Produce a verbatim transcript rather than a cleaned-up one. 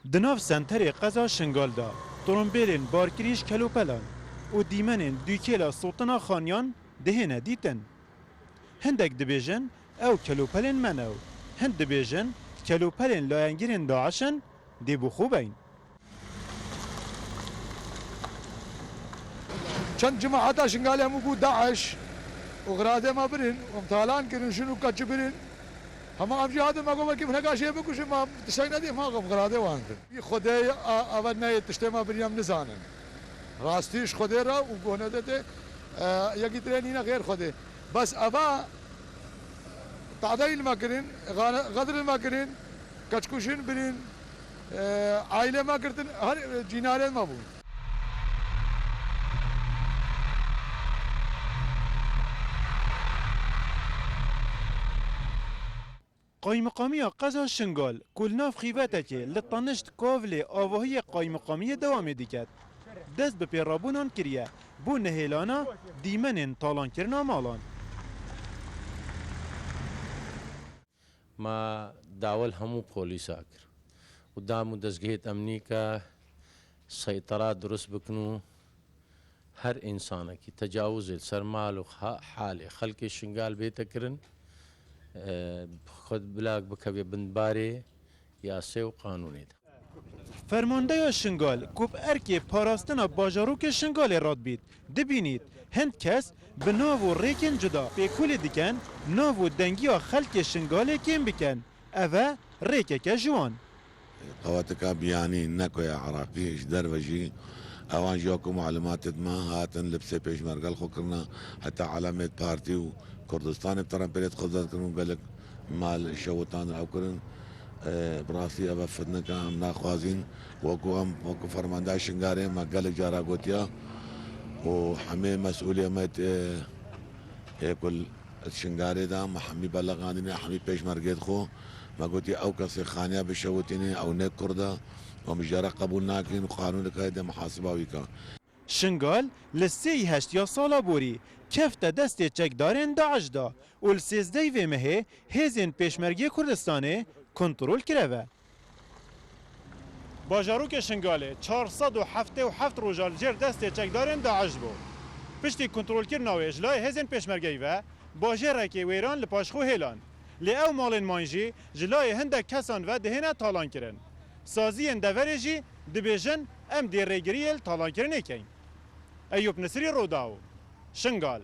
Di nav senterê qeza Şingal de, trombêlên barkirî ji kelopelan û dîmenên dûkêla sotina xaniyan dihêne dîtin. Hindek dibêjin, ew kelopelên me ne û hin dibêjin, kelopelên layengirên DAIŞ in, dê bo xwe beyn. Çend cemaeta Şingalê hemû bû DAIŞ û xiradê me birin, em talan kirin, jin û keçî birin. Hema em jî hatin me got, "Wekî hineka jê bikujin, ma tiştek nedî, ma xiradê wan kirin." Xwedê a-, eve neyê tiştê me birî em nizanin. Rastî ji Xwedê re û guh nede tê, e, yekî tirê nîne xêr Xwedê. Bes eve tadeyî li me kirin, xane-, xedr li me kirin, keçkujin birîn, e, aîlê me girtin, her, e, cînarên me bûn. Qaymiqamiya qeza Şingal, ku li nav xîvetekê li Tanişt Kovlê avahiyê qaymiqamiyê dewamê diket, dest bi pêrabûnan kiriye bo nihêlana dîmenên talankirina malan. Me dawa li hemû polîsa kir û dam û dezgehêt emnî ke seytera dirust bikin û her însanekî tecawizê li ser mal û ha-, halê xelkê Şingal bête kirin, e, xwe bila bikeve bin barê yasê û qanûnê de. Fermandeya Şingal ku bi erkê parastina bajarokê Şingalê radibît, dibînît hin kes bi nav û rêkên cuda pêkulî dikin, nav û dengiya xelkê Şingalê kêm bikin. Ev e rêkeke ji wan. Qewetika biyanî, nekoya Iraqî, ji derve jî ewan jî wekû malumatê dima hatin, libsê pêşmerge li xwe kirine, heta elamêt partî û Kurdistanê bi terenpêlê xwe zed kirin û gelek mal şewitan ew kirin. E, bi rastî ev e fitneke em naxwazîn. Wekû em, wekû fermanda Şingalê me gelek cara gotiya û hemê mesûlê me tê, ê ku li Şingalê de me hemî beleqandine, hemî pêşmergê dixwe. Me gotiye ew kesê xaniya bişewitîne, ew ne Kurd e, em ji re qebûl nakin û qanûneke heye dê muhasiba wî ka. Şingal li sê û heşt ya sala borî kefte destê çekdarên DAIŞ de û li sêzdeh vê mehê hêzên Pêşmergê Kurdistanê kontrol kireve. Bajarokê Şingalê çar sed û heftê û heft roja li jêr destê çekdarên DAIŞ bû. Piştî kontrolkirina wê ji layê hêzên Pêşmergeyî ve, bajêrekê wêran li paş xwe hêlan. Lê ew malên man jî ji layê hindek kesan ve dihêne talankirin. Saziyên deverê jî dibêjin, em dê rêgiriyê li talankirinê keyin. Eyûp Nisirî, Rodaw, Şingal.